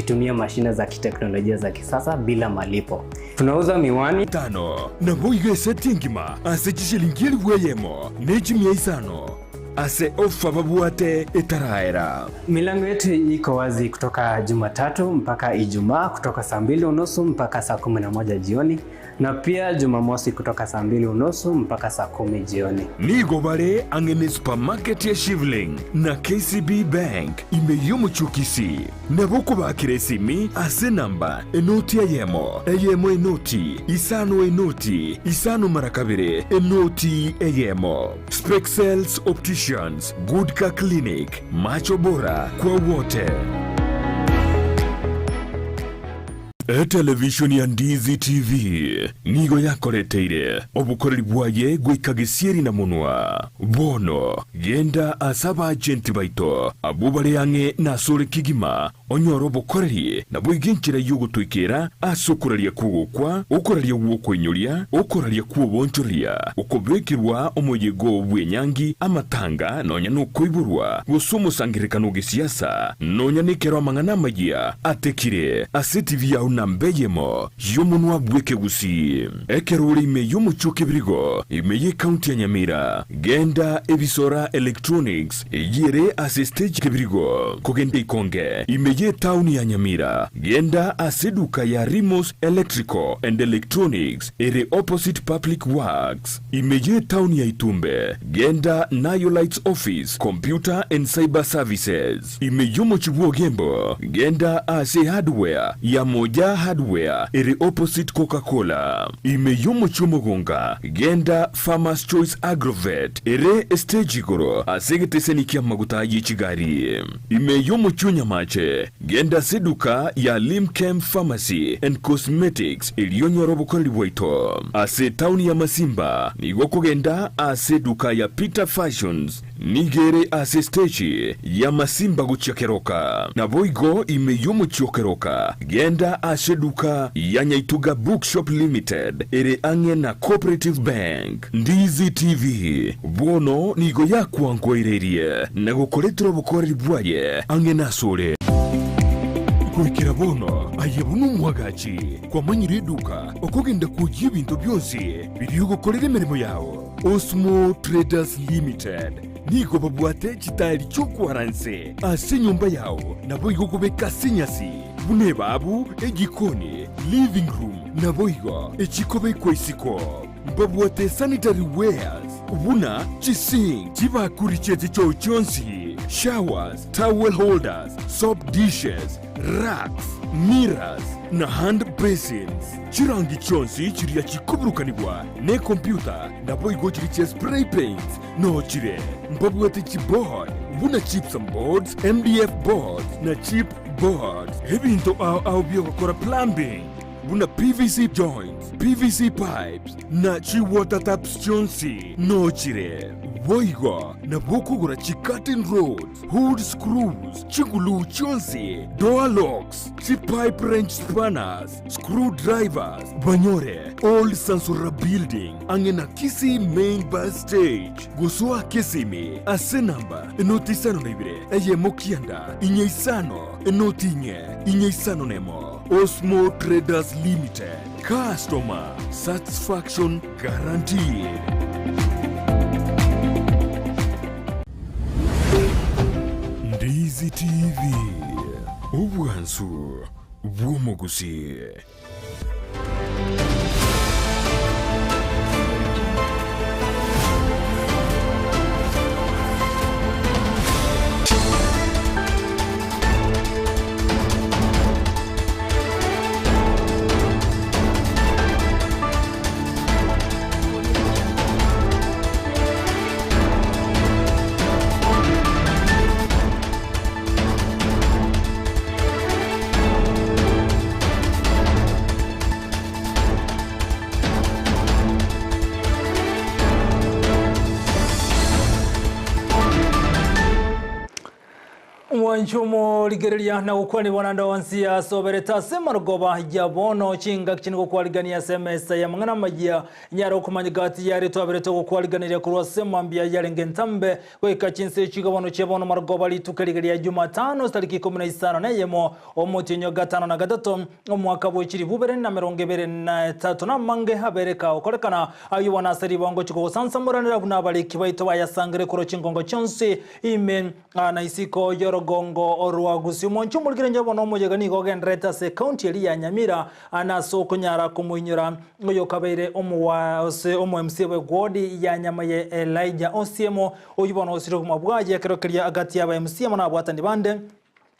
Tukitumia mashine za kiteknolojia za kisasa bila malipo. Tunauza miwani. Tano, naboigo eseti engima ase chishilingi elifu eyemo ne chimia isano ase ofa babwate etaraera. Milango yetu iko wazi kutoka Jumatatu mpaka Ijumaa kutoka saa mbili unusu mpaka saa 11 jioni na pia Jumamosi kutoka saa mbili unusu mpaka saa kumi jioni. Nigo bare ang'e ne supermarket ya Shivling na KCB Bank ime y'omochie o Kisii. Nabo okobakera esimi ase enamba enoti eyemo, eyemo enoti, isano enoti, isano mara kabere, enoti eyemo. Spexels Opticians, Good Car Clinic, Macho Bora kwa wote. Etelevishoni ya Ndizi TV nigo yakoreteire obokoreri bwaye goika gesieri na monwa. Bono genda ase abaagenti baito abwo bare ang'e nasore kegima, onyore obokoreri, naboigo enchera y'ogotoikera ase okoraria kw'ogokwa, okoraria gw'okoinyoria, okoraria kw'oboonchoreria, okobekerwa omoyega bw'enyangi, amatanga, nonya nokoiborwa, gose omosangererekano o gesiasa, nonya nekero amang'ana amayia atekire ase TV yao namba eyemo y'omonwa bw'ekegusii. Ekero ore ime y'omochie o Kebirigo, ime y'ecounty ya Nyamira, genda Ebisora Electronics eyio ere ase stage Kebirigo, kogenda Ikonge, ime y'etaoni ya Nyamira, genda ase eduka ya Rimos Electrical and Electronics ere opposite Public Works. Ime y'etaoni ya Itumbe, genda Nayo Lights Office, Computer and Cyber Services. Ime y'omochie bw'Ogembo, genda ase Hardware ya Moja Hardware ere opposite Coca Cola. Ime y'omochie Omogonga, genda Farmers Choice Agrovet ere estage igoro ase egeteseni ki'amaguta ye chigari. Ime y'omochie o Nyamache, genda ase eduka ya Limchem Pharmacy and Cosmetics erio onyore obokoreri bwaito. Ase etaoni ya Masimba, nigo okogenda ase eduka ya Peter Fashions, nigo ere ase esteji ya Masimba gochia Keroka. Naboigo ime y'omochie o Keroka, genda ase eduka ya Nyaituga Bookshop Limited ere ang'e na Cooperative Bank. Ndizi TV bono nigo yakwankoireirie na gokoretera obokoreri bwaye ang'e nasore. Goikera bono aye buna omwagachi kwamanyire eduka okogenda kwoyia ebinto bionsi biria ogokorera emeremo yao. Osmo Traders Limited nigo babwate chitaeri chi'okwara nse ase enyomba yao naboigo kobeka ase enyasi buna ebabu, ejikoni, living room naboigo echikobekwa isiko. Mbabwate sanitary wares buna chisink, chibakuri chie chichoo chionsi, showers, towel holders, soap dishes, racks, mirrors, na hand basins. Chirangi chionsi chiria chikoburukanigwa nekompyuta naboigo chiria chia spray paints noo chire. Mbabwate chiboard buna gypsum boards, MDF boards na chip boards. Ebinto ao ao biogokora plumbing. Buna PVC joints, PVC pipes, na chi water taps chionsi nochire. Boigo nabo okogora chi curtain rods, hood screws, chiguluu chionsi, door locks, chi pipe wrench spanners, screw drivers, banyore Old Sansora Building ang'e na Kisii Main Bus Stage. Gosoa Kisimi ase namba enoti isano na ibere eyemo kianda inye isano enoti inye inye isano nemo. Osmo Traders Limited, Customer Satisfaction Guaranteed. Ndizi TV, obwansu bw'omogusii. Mwancho omorigereria na gokwanigwa naende onsi asoberete ase amarogoba ya bono chingaki chinde gokwarigania ase emesa y'amang'ana amayia nyare okomanya gati yaria twaberete gokwariganeria korwa ase mambia yarenge entambe goika chinsa echi iga bono chia bono marogoba rituko eriga ria Jumatano tariki ikomi na isano na eyemo omotienyi o gatano na gatato omwaka bwe chilifu ibere na emerongo ebere na etato na amange abere kagokorekana ayio bono ase ribongo chikogosansamoranera buna abariki baito bayasangire korwa chingongo chionsi ime na isiko y'orogongo rwa Gusii. Omonche omorigereria bono omoyega nigo ogendererete ase ekaunti eria ya Nyamira na ase okonyara komoinyora oyokabeire omowa ase omo MCA bwe ward ya Nyamaye Elijah Osiemo oyio bono osire obogima bwaye ekero keria agati y'aba MCA amo nabwatani bande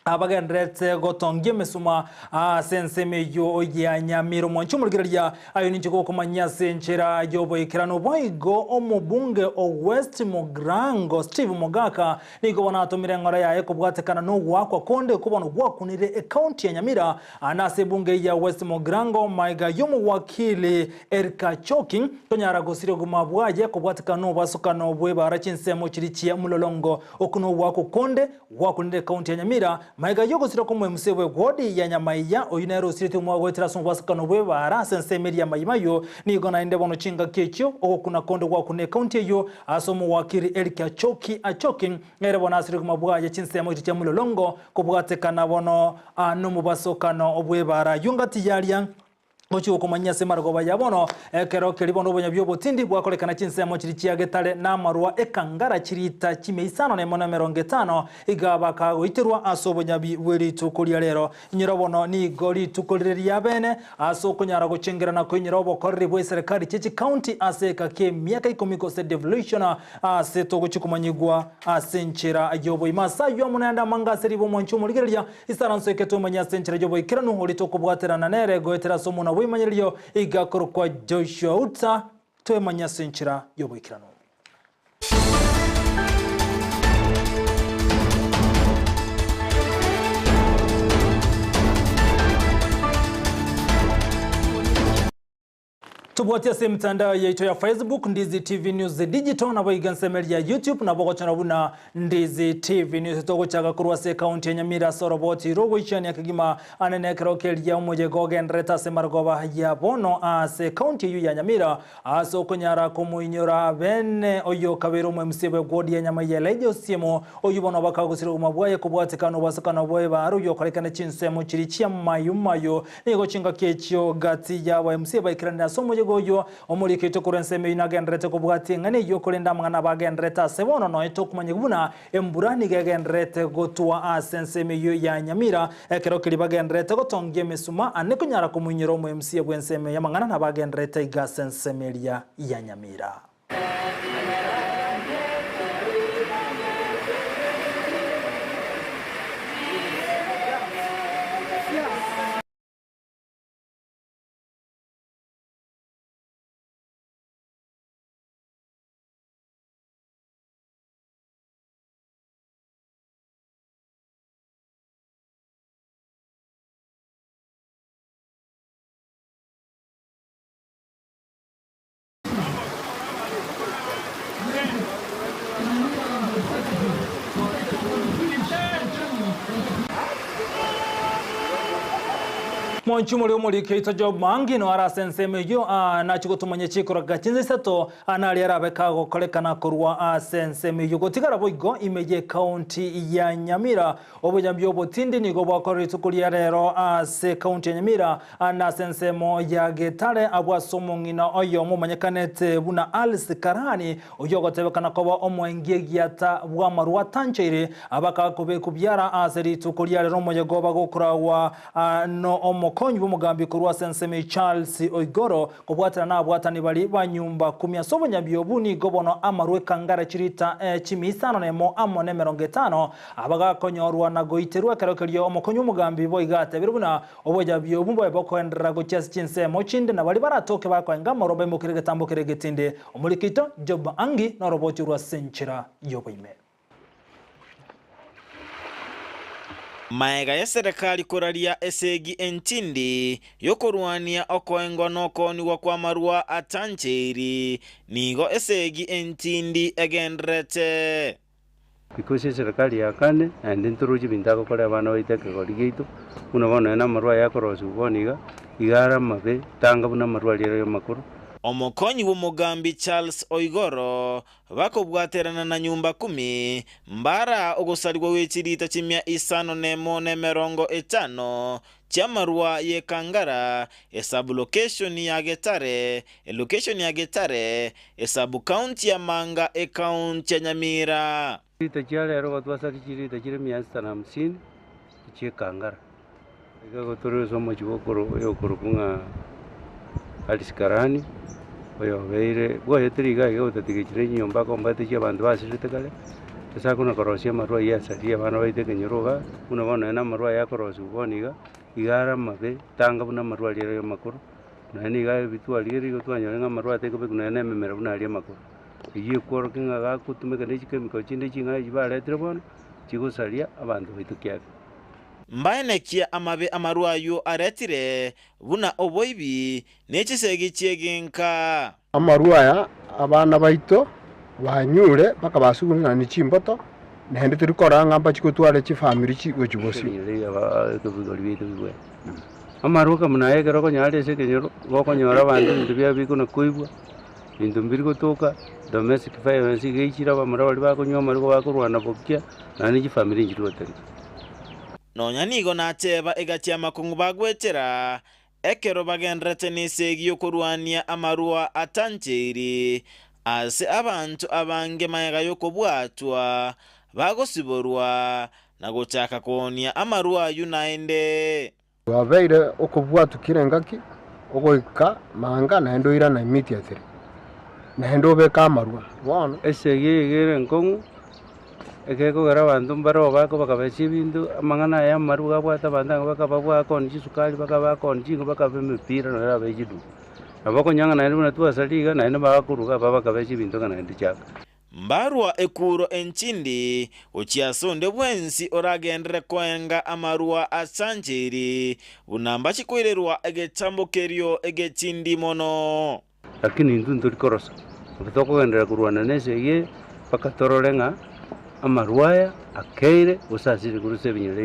abagendererete gotongia emesuma ase ensemo eyio ya Nyamira. Omwanchi omorigereria aye ninche gokomanyia ase enchera y'oboikeranu. Boigo omobunge o West Mugirango Steve Mogaka nigo bono atomire eng'ora yaye kobwatekana nogoakwa konde okwo bono gwakunire ecounty ya Nyamira na ase ebunge ya West Mugirango magega y'omowakili Eric Achoki konyara gosiria obogima bwaye kobwatekana nobasokano bw'ebara chinsemo chiria chia Mlolongo. Oku nogoakwa konde Gwakunire ekaunti ya Nyamira, magega y'ogosira kw'omoemuse bw'ewodi ya Nyamaiya, oyio nere osiretie omwaka goetera ase omobasokano bw'ebaara ase ensemo eria y'Amayimayo, nigo naende bono chingaki echio ogokuna konde gwakuna ekaunti eyio ase omowakiri Eric Achoki Achoki nere bono asire obogima bwaye chinsemo echi chia Mlolongo kobwatekana bono nomobasokano bw'ebaara ayio ngati yaria Gochia gokomanyia ase amarogoba ya bono, ekero keria bono obonyabi obotindi bwakorekana chinsemo chiria chia getare na amarwa ekangara chirita chimia isano nemo na emerongo etano, iga bakagoiterwa ase obonyabi bwe rituko ria rero. Inyora bono nigo rituko rire ria bene ase okonyara gochengera na koinyora obokoreri bwe eserekari chie chikaunti ase eka ki'emiaka ikomi gose devolution ase togochia komanyigwa ase enchera y'oboima. Ase ayio amo naende amange ase riba omwanchi omorigereria Isaranso eke twemanye ase enchera y'oboikeranu oria tokobwaterana nere goetera ase omonwa bw'ebimanyererio iga akorokwa Joshua Utsa, twemanye ase enchera y'oboikeranu. Tobwatie ase emitandao yaito ya Facebook, Ndizi TV News Digital, naboigo ensemo eria ya YouTube nabo ogochora buna Ndizi TV News. Togochaka korwa ase ekaunti ya Nyamira ase oroboti rw'ogoichania kegima ane nekero keria omoyega ogendererete ase marogoba ya bono ase ekaunti eyio ya Nyamira ase okonyara komoinyora bene oyo kabeire omo MC bwe ward ya Nyamaiya Elijah Osiemo oyio bono bakagosira obogima bwaye kobwatekana obasokano bw'ebaaro oyio okorekana chinsemo chiria chia Mayu Mayu Nigo chingaki echio gati y'aba MC baikeranire ase omoyega oyio, omoriki oito korwa ensemo eyio nagendererete kobwatia eng'ana eyio korende amang'ana abagendererete ase bono nonya tokomanya buna embura nigo egendererete gotwa ase ensemo eyio ya Nyamira ekero keria bagendererete gotongia emesuma ane konyara komoinyora omo MC bw'ensemo eyio amang'ana nabagendererete iga ase ensemo eria ya Nyamira. Monchi omore omoriki oito Job Mangi no are ase ensemo eyio aa nachie gotomanyia chikoroka chinsa isato aa naria arabe kagokorekana korwa ase ensemo eyio gotigara boigo ime y'ecounty ya Nyamira Obonyambi obotindi nigo bwakorire rituko ria rero ase ekaunti ya Nyamira na ase ensemo ya Getare abwo ase omong'ina oyomo omanyekanete buna Alice Karani oyio ogotebekana koba omoengi egiata bw'amarwa atancheire abakakobekwa biara ase rituko ria rero omoyega oba gokoragwa no omokonyi bw'omogambi korwa ase ensemo eye Charles Oigoro kobwatana nabwatani baria ba nyumba kumi ase obonyabi obu nigo bono amarwa ekangara chirita chimia isano nemo amo nemerongo etano Abagakonyorwa na goiterwa ekero keria omokonyi omogambi boigo atebire buna oboyabi obu mbobe bokoenderera gochia ase chinsemo chinde, na baria baratoke bakoenga amaro baimokire egetambo keria egetindi. Omoriki oito Job Angi norobochie rwa ase enchera y'oboime. Maega y'eserekari koraria esegi entindi y'okorwania okoengwa na okoonigwa kw'amarwa atancheiri, nigo esegi entindi egendererete. Because eserikari ya kane, naende ntoroche ebinto agokora abana baito ekegori giaito, buna bono nonye na amarwa aya akorosiwa bono iga, iga are amabe, tanga buna amarwa aria are amakoro. Omokonyi bw'omogambi Charles Oigoro bakobwaterana na nyumba kumi, mbara ogosarigwa gwe chilita chimia isano nemo na emerongo etano chi'amarwa y'ekangara, esub-location ya Getare, elocation ya Getare, esub-county ya Manga, ecounty ya Nyamira. Chilita chia rero gotwasaria chilita chire mia sita na hamsini chi'ekangara. Iga gotore ase omochie bw'okoro oyokorokwa ng'a Alice Karani, oyobeire bwoyetire iga iga gotatiga chire chinyomba akombate chia abanto basirete kare, ase akona korosia amarwa ayio asaria abana baito ekenyoro igaa, buna bono nonye na amarwa aya akorosiwa bono iga, iga are amabe, tanga buna amarwa aria are amakoro, nonya niga ebitwarigereria igo twanyora ng'a amarwa atekobekwa nonya na ememera buna aria amakoro. Eyio ekworokia ng'a gagotumeka ne chikemikal chinde ching'ao echi baretire bono, chigosaria abanto baito kiafya. Mbaenekie amabe amarwa ayio aretire, buna oboibi, ne chisegi chi'egenka. Amarwa aya abana baito banyure mpaka basugune ne chimboto, naende tori korora ng'a mbachie gotwara chifamiri gochia bosio. Amarwa buna aya ekero okonyora ase ekenyoro, nigo okonyora abanto ebinto biabo bikona koibwa, ebinto mbiri gotoka, domestic violence iga eichire abamura baria bakonywa amarwa bakorwana bokia, naende chifamiri nchiri gotenena. Nonya nigo nateba egati y'amakong'u bagwetera, ekero bagendererete nesegi y'okorwania amarwa atancheiri, ase abanto abange magega y'okobwatwa, bagosiborwa, na gochaka koonia amarwa ayio naende. Twabeire okobwatwa kera engaki, ogoika manga naende oirana immediately, naende obeke amarwa bono. Esegi eye iga ere enkong'u, ekekogera abanto mbare bakobakabesia ebinto, amang'ana aya amarwa abwate abanto abwo bakaba bakoonia chisukari, bakaba bakoonia chinko, bakaba emepira nonye abe chiduka. Nabo okonyora ng'a naende buna twasaria iga, naende bakoruga babakabesia ebinto ng'a naende chaka. Mbarwa ekuro enchindi gochia ase onde bwensi oragenderere koenga amarwa a Sancheri, buna mbachie koirerwa egetambo kerio egetindi mono. Lakini intwe ntori korosa, nabo tokogenderera korwana nesegi eye mpaka torore ng'a amarwa aya akeire gose asire korwa ase ebinyoro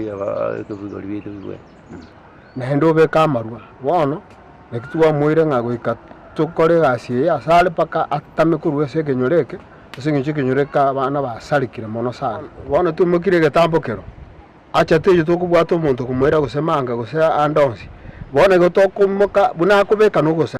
ebigori biaito bibwene. Naende obeke amarwa. Bono naki twamoire ng'a goika tokore egasi eye asare mpaka atame korwa ase ekenyoro eke, ase eng'encho ekenyoro eke abana basarekire mono sana. Bono twaimokirie egetambo kero, acha teiyo tokobwata omonto komoira gose manga gose ande onsi. Bono igo tokoimoka buna akobeka nogosa.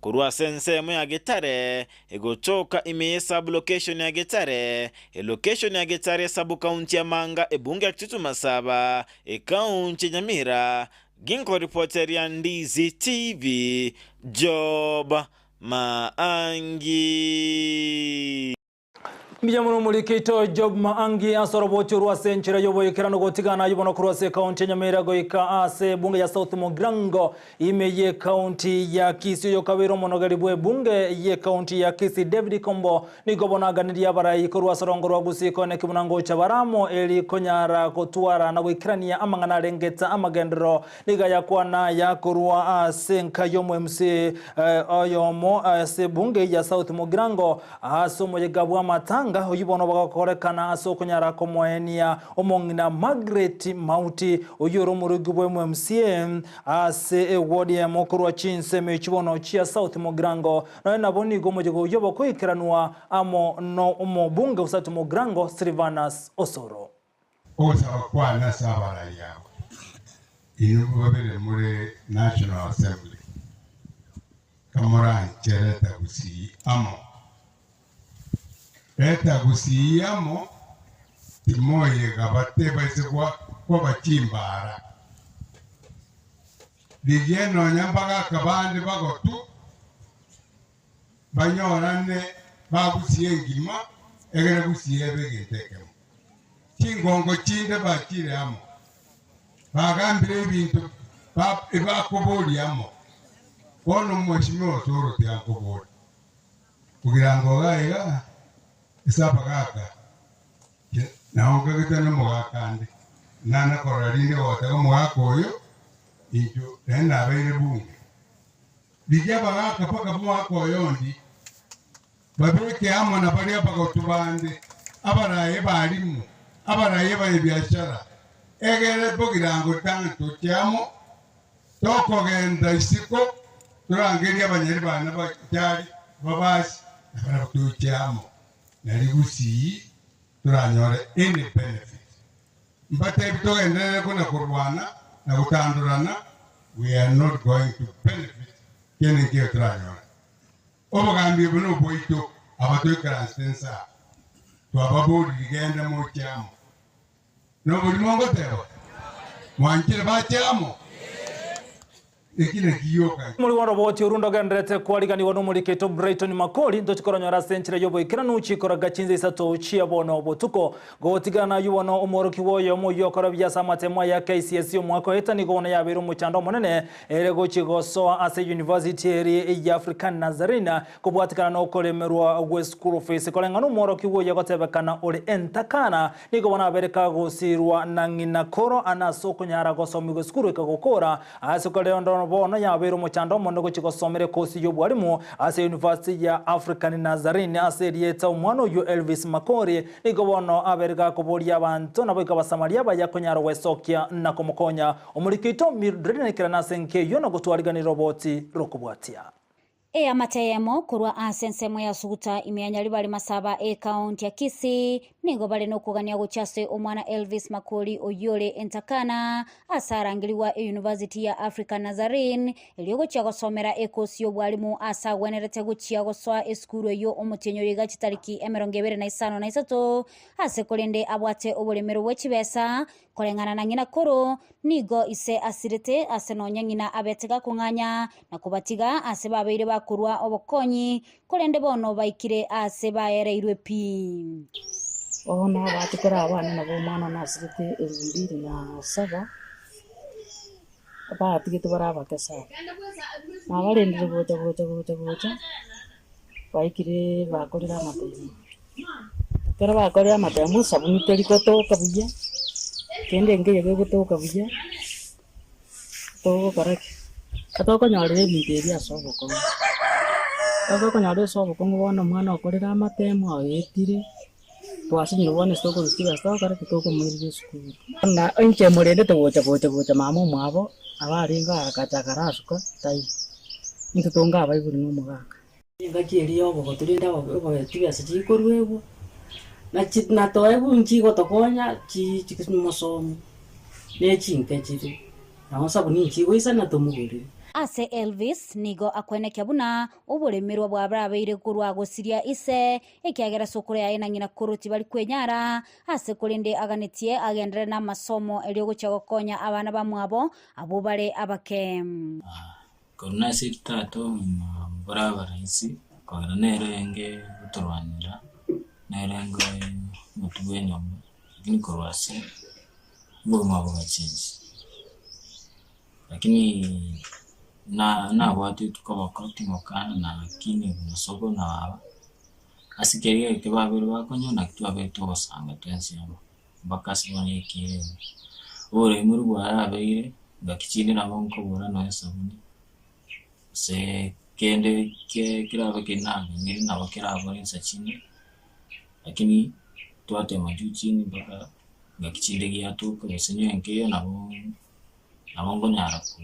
Korwa ase ensemo ya Getare, egotoka ime ye sub-location ya Getare, elocation ya Getare sub-county ya Manga ebunge ya Kitutu Masaba, ecounty ya Nyamira, ginkoripoteria Ndizi TV, Job Maangi. Mbuya mono omorikeito Job Maangi ase oroboti orwo ase enchera y'oboikeranu gotigana ayio bono korwa ase ekaunti ya Nyamira goika ase ebunge ya South Mugirango ime y'ekaunti ya Kisii. Oyo okabeire omonogeri bw'ebunge y'ekaunti ya Kisii David Kombo nigo bono aganirie abarai korwa ase orongo rwa Gusii koeneki buna ngocha bare amo eri konyara gotwara na goikerania amang'ana arengete amagenderero Nigo ayakwana aya korwa ase enka y'omo-MC oyomo ase ebunge ya South Mugirango ase omoyega bw'amatanga oyio bono bagokorekana ase okonyara komoenia omong'ina Margaret Mauti oyio ore omorugi bw'MMCA ase eward eyemo korwa chinsemo echio bono chia South Mugirango. Nonya nabo nigo omoyega oyio bokoikeranwa amo nomobunge o South Mugirango Silvanus Osoro. Ogosaba kwane ase abarai aba, inwe babere more National Assembly, kamoranche reta Gusii amo, reta Gusii amo, timoyega batebaise koba chimbaara. Rigia nonya mbagaka bande bagotu, banyorane ba Gusii engima, egere Gusii ebe egento ekemo. Chingongo chinde bachire amo, bagambire ebinto ebakoboria amo. Bono Mweshimiwa Osoro tiga nkoborie, kugira ngo iga iga ase abagaka nao nkagete nomogaka ande, nana korora rinde goteba omogaka oyo inchuo naende nabeire bunge. Rigia abagaka mpaka omogaka oyondi. Babeke amo na baria abagotu bande, abarayi abarimu, abarayi abanyabiashara, egere bogirango toche amo, tokogenda isiko, torangerie abanyari bana bachari babasi, na barabwo toche amo. Nari gusii toranyore any benefit. Mbatebi togenderere kona korwana na gotandorana, we are not going to benefit kende nkeiyo toranyore. Obogambi obo nobwaito aba toikaranse nsa, twababoriri genda moche amo. Noborimo ngoteba, mwanchire bache amo? Eki naki gioka. Omorwani oroboti oru ndogendererete kwariganigwa nomoriketo Brighton Makori, ntochikoronyora ase enchera y'oboikeranu chikoraga chinsa isato chia bono botuko. Gotigana nayio bono omworokigwa oyomo oyio okora buya ase amatemo aya KCSE omwaka oeta nigo bono yabeire omochando omonene ere gochia gosoa ase university eri ya African Nazarene kobwatikana nokoremerwa gwe school fees koreng'ana omworokigwa oyio agotebekana ore entakana nigo bono abere kagosirwa na ng'ina koro ane ase okonyara gosomigwa esukuru ekagokora Ase korende bono yabeire omochando omonene gochia gosomera ekosi y'obwarimu ase University ya African Nazarene ase erieta omwana oyio Elvis Makori nigo bono abeire gakoboria abanto naboigo Abasamaria abaya konyara gwesokia na komokonya. Omoriki oito Mildred naikerane ase enka eyio na gotwariganera roboti rokobwatia. Eamate eyemo korwa ase ensemo ya Suguta ime ya Nyaribari Masaba ekaunti ya Kisii nigo bare nokogania gochia ase omwana Elvis Makori oyio ore entakana ase arangerigwa eyunivasiti ya Africa Nazarene erio gochia gosomera ekosi y'obwarimu ase agwenerete gochia gosoa esukuru eyio omotienyi oyo iga chitariki 25 na 3 ase korende abwate oboremero bwe chibesa Koreng'ana na ng'ina koro, nigo ise asirete ase nonya ng'ina abete gakong'anya na kobatiga ase babeire bakorua obokonyi, korende bono baikire aase baereirwe pi. Bono abaachokoro abane nabo omwana one asirete elfu mbili na saba, batigete bare abake sana. Nabarendire gocha gocha gocha gocha, baikire bakorire amatemo. Ekero bakorire amatemo esabuni teri gotoka buya, kende nkeiyo gegotoka buya, togokora ki? Tokonyorera ebinto ebi ase obokong'u. Togokonyora ase obokong'u bono omwana okorire amatemo aetire, twasinyire bono ase tokorusia chibesa togokora ki? Tokomoirera esukuru. Bono inche morendete gocha gocha gocha mama omwabo, nabo arenge agacha akarasuka, taiyo. Intwe tonga abaibori na omogaka. Engaki eria y'obogotu rende chibesa chikoruegwa, na chi na toegwe nchigotokonya chi chimosomi, ne chinke chire, nabo sabuni nchigoisana tomogorere. Ase Elvis nigo akwenekia buna oboremerwa bwarabeire korwa gosiria ise, ekiagera sokoro yaye na ng'ina koro tibari kwenyara, ase korende aganetie agenderere namasomo erio gochia gokonya abana bamwabo abwo bare abake. Korwa nase tata omino bore abarahisi, kogera nere orenge gotorwanera, nere orenge omotwe bw'enyomba, lakini korwa ase obogima bogachengi. Lakini na nabwateti koboko timokana na lakini buna sokoro na baba, ase keria egeke babeire bakonywa naki twabeire togosanga twensi amo. Mpaka ase bono ekiire iga. Oboremi oria bwarabeire, ngaki chinde nabo nkogora nonya esabuni, gose kende ke kerabe keri naganyire nabo kerabore insa chinde, lakini twatema juu chini mpaka ngaki chinde giatoka gose nyowe nkeiyo nabo nabo nkonyara ko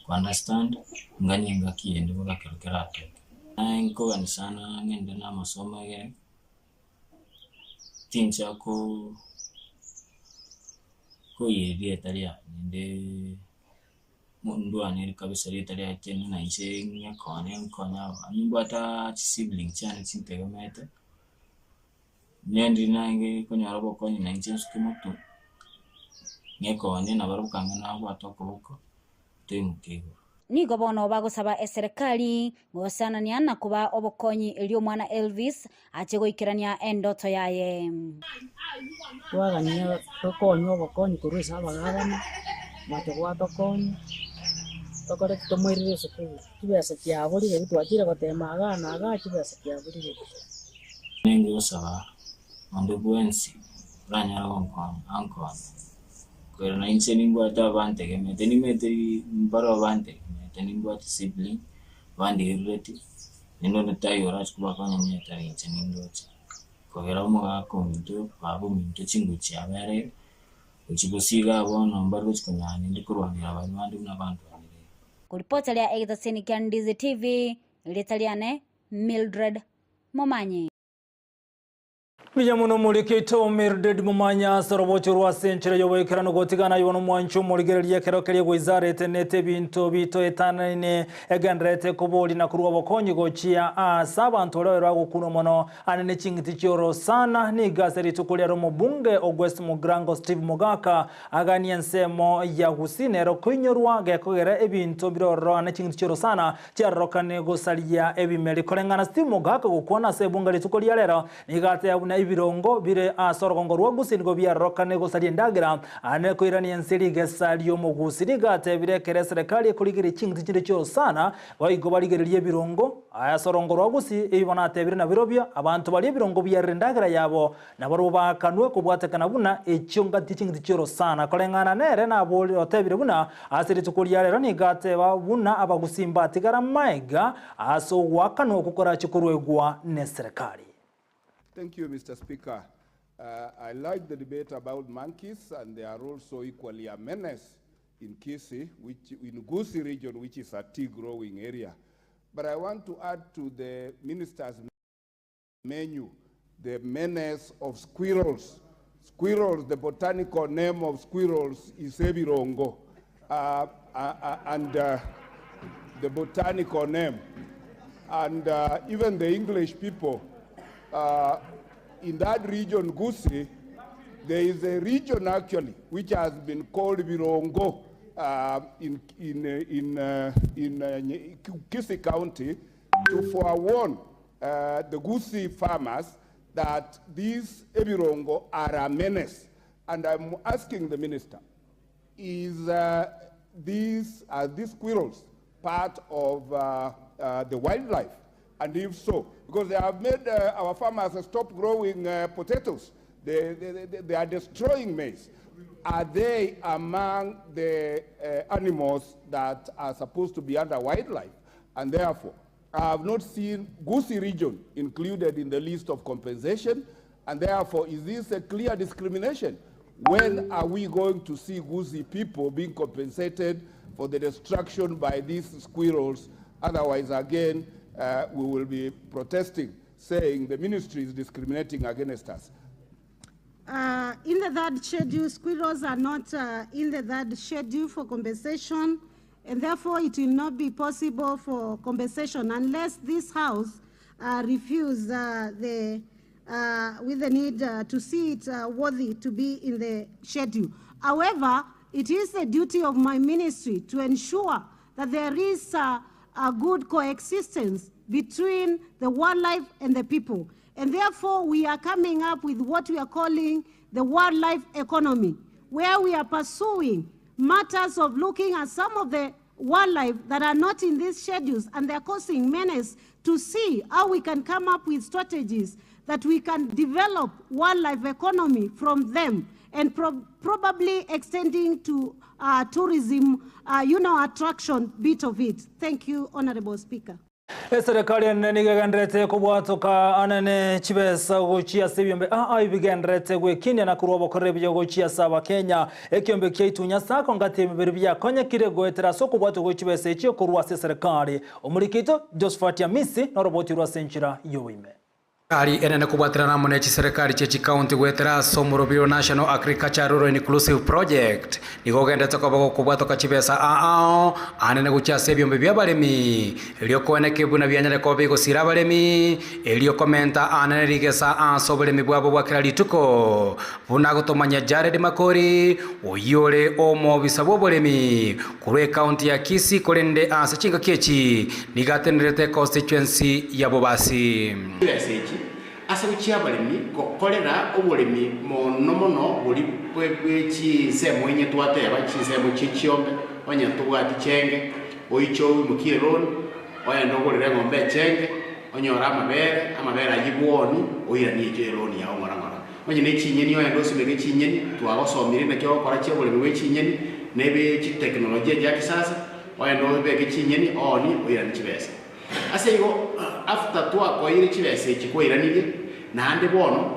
ko understand, nganye engaki ende bono ekero keratoke. Naye nkogani sana ng'ende na amasomo egere. Tincha koiyeria erieta riane naende ndwanere kabisa erieta riaye tene na inche ng'ekone nkonye abanto, nimbwate chisibling chiane chintegemete, nendire naende konyora obokonyi na inche nsuke motwe, ng'ekonye nabarabwo kang'e nabwate okoboko, toimoke igoro. Nigo bono bagosaba eserekari gosanania na kobaa obokonyi erio omwana Elvis ache goikerania endoto yaye. Twagania tokonywe obokonyi korwa ase abagabana, bache gwatokonya, tokore ki tomoirere esukuru, chibesa chiaborire ebi twachire gotema igaa na igaa chibesa chiaborire pi. Nenge gosaba onde bwensi oranyare gonkonya ankonye. Korende na inche nimbwate abantegemete, nimanyete mbareo bantegemete, nimbwate sibling bandigerereti. Naende onde taiyo orache kobakonya onye tari inche nindoche. Kogera omogaka ominto, baba ominto chinguru chiabereire, gochia gosiga bono mbare gochia konyara naende korwanera baria bande buna bandwanereire. Koripota ria egetaseni kia Ndizi TV, erieta riane Mildred Momanyi. Mbuya mono omoriki oito Mildred Momanyi ase orobocho rwa ase enchera y'oboikeranu gotigana aywo nomwanchi omorigereria ekero keria goizara etenete ebinto bito etanaine egendererete koboria na korwa obokonyi gochia ase abanto baria babe bagokunwa mono ande ne ching'iti chi'orosana. Nigo ase rituko riare omobunge o West Mugirango Steve Mogaka aganie ensemo ya Gusii nero koinyorwa gekogera ebinto bire ororo ande ching'iti chi'orosana chiarorokane gosaria ebimeri. Koreng'ana Steve Mogaka gokwana ase ebunge rituko ria rero Nigo ateba buna ebirongo bire ase orogongo rwa Gusii nigo biarorokane gosaria endagera, aande koirania ense rigesa ri'omogusi. Nigo atebire ekero eserekari ekorigereria ching'iti chinde chi'orosana, boigo barigererie ebirongo ase orogongo rwa Gusii. Ebi bono atebire nabirobio, abanto baria ebirongo biarire endagera yabo, nabarobwo baakanwe kobwatekana buna echio ngati ching'iti chi'orosana. Koreng'ana nere naboorire otebire buna ase rituko ria rero nigo ateba buna abagusii mbatigare amaega Ase ogoakanwa okwo korache koruegwa neserekari. Thank you, Mr. Speaker. Uh, I like the debate about monkeys, and they are also equally a menace in Kisii, which, in Gusii region, which is a tea growing area. But I want to add to the minister's menu the menace of squirrels. Squirrels, the botanical name of squirrels is Ebirongo. Uh, uh, uh, and uh, the botanical name. And uh, even the English people uh, in that region, Gusii, there is a region actually which has been called Birongo uh, in, in, in, uh, in uh, Kisii County to forewarn uh, the Gusii farmers that these Ebirongo are a menace. And I'm asking the minister, is uh, these, are these squirrels part of uh, uh, the wildlife? And if so, because they have made uh, our farmers stop growing uh, potatoes, they, they, they, they are destroying maize. Are they among the uh, animals that are supposed to be under wildlife? And therefore, I have not seen Gusii region included in the list of compensation, and therefore, is this a clear discrimination? When are we going to see Gusii people being compensated for the destruction by these squirrels? Otherwise, again, uh, we will be protesting, saying the ministry is discriminating against us. Uh, in the third schedule, squirrels are not uh, in the third schedule for compensation, and therefore it will not be possible for compensation unless this House uh, refuse uh, the, uh, with the need uh, to see it uh, worthy to be in the schedule. However, it is the duty of my ministry to ensure that there is uh, a good coexistence between the wildlife and the people. And therefore, we are coming up with what we are calling the wildlife economy, where we are pursuing matters of looking at some of the wildlife that are not in these schedules and they are causing menace to see how we can come up with strategies that we can develop wildlife economy from them and pro probably extending to uh, tourism, uh, you know, attraction bit of it. Thank you, Honorable Speaker. Eserekari enene nigo egendererete kobwatoka anene chibesa gochia ase ebiombe aa ebigendererete gwekinia na korwa obokoreri buya gochia ase Abakenya. Ekiombe kia Itunya Sacco ngati ebibere biakonyekire goetera ase okobwatwa gwe chibesa echio korwa ase eserekari. Omoriki oito Josphat Amisi noroboti rwa ase enchera y'oboime. Serikali enene kobwaterana amo ne chiserekari chie chikaunti goetera ase omorobio o National Agriculture Rural Inclusive Project nigo ogenderete koba gokobwatoka chibesa ao anene gochia ase ebiombe bi'abaremi erio koeneka buna bianyare koba bigosira abaremi erio komenta anene rigesa ase oboremi bwabo bwa kera rituko buna gotomanyia Jared Makori oyio ore omobisa bw'oboremi korwa ekaunti ya Kisii korende ase chingaki echi nigo atenenerete econstituency ya Bobasi. Chibesa echi ase gochia abaremi gokorera oboremi mono mono boria bwe chinsemo inye twateba, chinsemo chie chiombe, onye tobwati chenge, oiche oimokie eloan, oende ogorere eng'ombe echenge, onyore amabere, amabere ayio bwoni, oiranie echio eloan yao ng'ora ng'ora. Onye ne chinyeni oende osimeke chinyeni, twagosomire naki ogokora chia oboremi bwe chinyeni, na ebe chiteknolojia chia kisasa, oende obeke chinyeni, oonie, oiranie chibesa. Ase igo after twakoeire chibesa echi kwairanirie, naende bono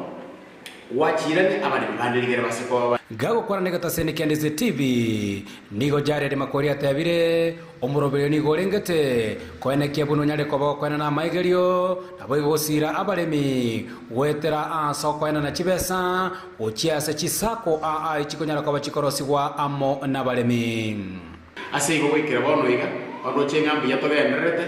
gwachiirania abaremi bande rigere base koba. Gagokwana negetaseni kia Ndizi TV, nigo Jared Makori atebire, Omoroberio nigo orengete koenekia buna onyare koba gokoenana amaigerio, naboigo gosiira abaremi goetera aase okoenana chibesa gochia ase chisako aa chikonyara koba chikorosigwa amo nabaremi. Ase igo goikera bono iga, oroche ng'a mbuya togendererete,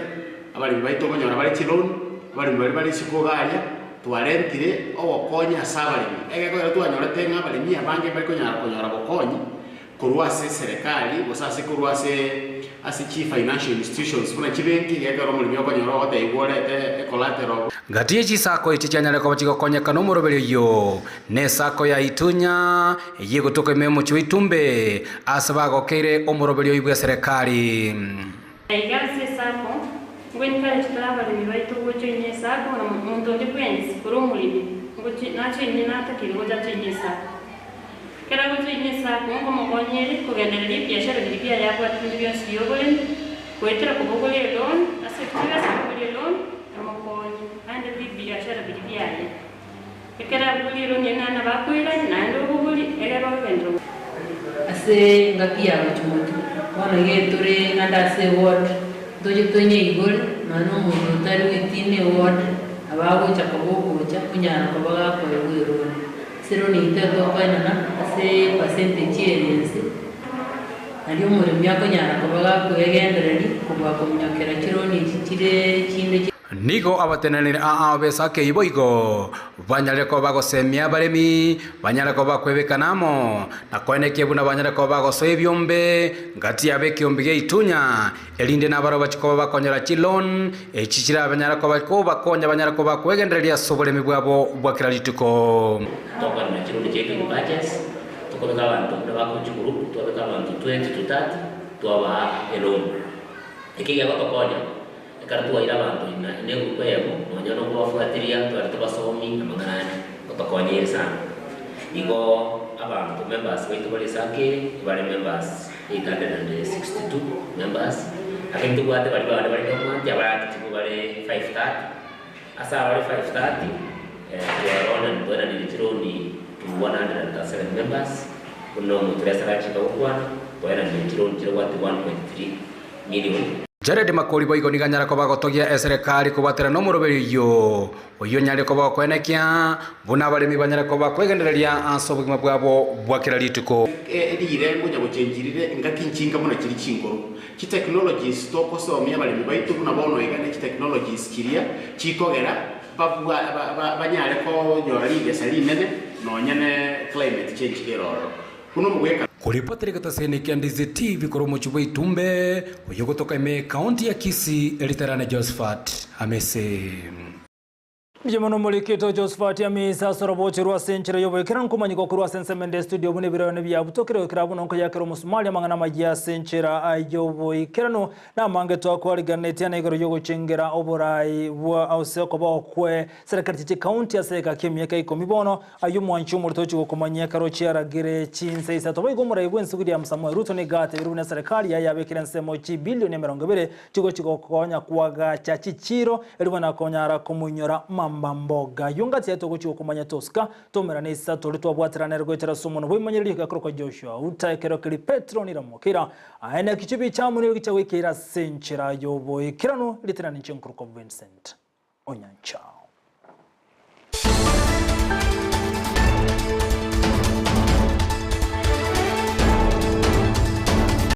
abaremi baito okonyora bare chiloan, abaremi baria bare isiko iga aria, twarentire ogokonya ase abaremi. Egekogera twanyorete ng'a abaremi abange mbari konyara konyora bokonyi korwa ase eserekari gose ase korwa ase ase chi financial institutions buna chibenki, egekogera omoremi okonyora ogotebiwa orete ecollateral. Gati ye chisako echi chianyare koba chigokonyeka nomoroberio oyio, Nesako ya Itunya, eyio egotoka ime y'omochie o Itumbe, aase bagokeire omoroberio oyio bw'eserekari. Aiga ase esako, ngoencourage tore abaremi baito gojoinia esako na monto onde bwensi ore omoremi ngochi najoinie natakeire gocha ajoinie esako. Ekero agojoinia esako nkomokonya ere kogendereria ebiashara biria biaye abwate binde bionsi bia oboremi, goetera kobogoria eloan ase chibesa kobogoria eloan emokonye aendererie ebiashara biria biaye. Ekero abogoria eronia naende nabo akoirania, naende obogorie, egere ogenderere. Ase engaki ya gochia motwe, bono iga etore ande ase eward, ntoche tonyeigore, nonya na omonto otari within eward, nabo agocha koba ogocha, onyara koba gakoegwa eroni. Ase eroni eyio tokoenana ase epercentage ere ense, nario omoremi akonyara koba gakoegendereria kobua kominyokera chironi echi chire chinde. Nigo abateneneri aa b'esaka eyio boigo banyare koba bagosemia abaremi, banyare koba bakwebekana amo, na koenekia buna banyare koba bagosoa ebiombe gati yabo ekiombe gia Itunya, erinde nabarabwo bachie koba bakonyora chiloan echi chirabanyare koba kobakonya banyare koba bakwegendereria ase oboremi bwabo bwa kera rituko. Tokorema chironi chiaito in batches, tokobeka abanto buna bakochia group, twabeka abanto 20 to 30, twabaa eloan. Eki gegotokonya. Ekero twaire abanto ime negurupu eyemo, nonya nokobafuatiria tware tobasomi amang'ana ande, gotokonyeire sana. Igo abanto members baito bare esake bare members 862 members, lakini tobwate baria bande bare dormant abare active bare 530, ase aba bare 530 twaronan twaenanire chironi to 137 members, buna omoturesa arachika gokwana, twaenanire chironi chirobwate 1.3 million. Jared Makori boigo nigo anyare koba agotogia eserekari kobwatera nomoroberio oyio, oyio onyare koba okoenekia buna abaremi banyare koba kwegendereria ase obogima bwabo bwa kera rituko. Riire ngocha gochenchi rire engaki nchinga buna chiri chinkoro. Chitechnologies togosomia abaremi baito buna bono iga ne chitechnologies chiria chikogera babwa banyare konyora rigesa rinene nonya ne climate change kere ororo. Buna omogwekano. Koripotera egetaseni kia Ndizi TV korwa omochie bwa Itumbe, oyio ogotoka ime ekaunti ya Kisii, Eriterane Josephat Amisi. Mbuya mono omorikito Josephat Amisi ase oroboche rwa ase enchera y'oboikeranu komanyigwa korwa ase ensemo ende estudio buna ebirero nebiabutokire goikera buna nkoyakera omosumari amang'ana amayia ase enchera y'oboikeranu Namange twakwariganetie na igoro y'ogochengera oborai bwa ase okobao kwe serikali chie chikaunti ase egeka ki'emiaka ikomi bono, ayio mwanchi omorito ochia gokomanyia ekero chiaragire chinse isato. Boigo omorai bw'ense William Samoei Ruto nigo atebirie buna eserekari yaye yabekire ensemo chibilioni 20 chigochi gokonya koagacha chichiiro erio buna konyara komoinyora Mamba Mboga. Ayio ngati yaito ogochia gokomanya tosika tomerane isato tori twabwaterana ere goetera ase omonwa bw'eimanyereri egakorokwa Joshua Uta ekero keria Petero niramokira Aye naki chibicha amo nigo gicha goikeire ase enchera y'oboikeranu, ritanani inche nkorokwa Vincent Onyancha.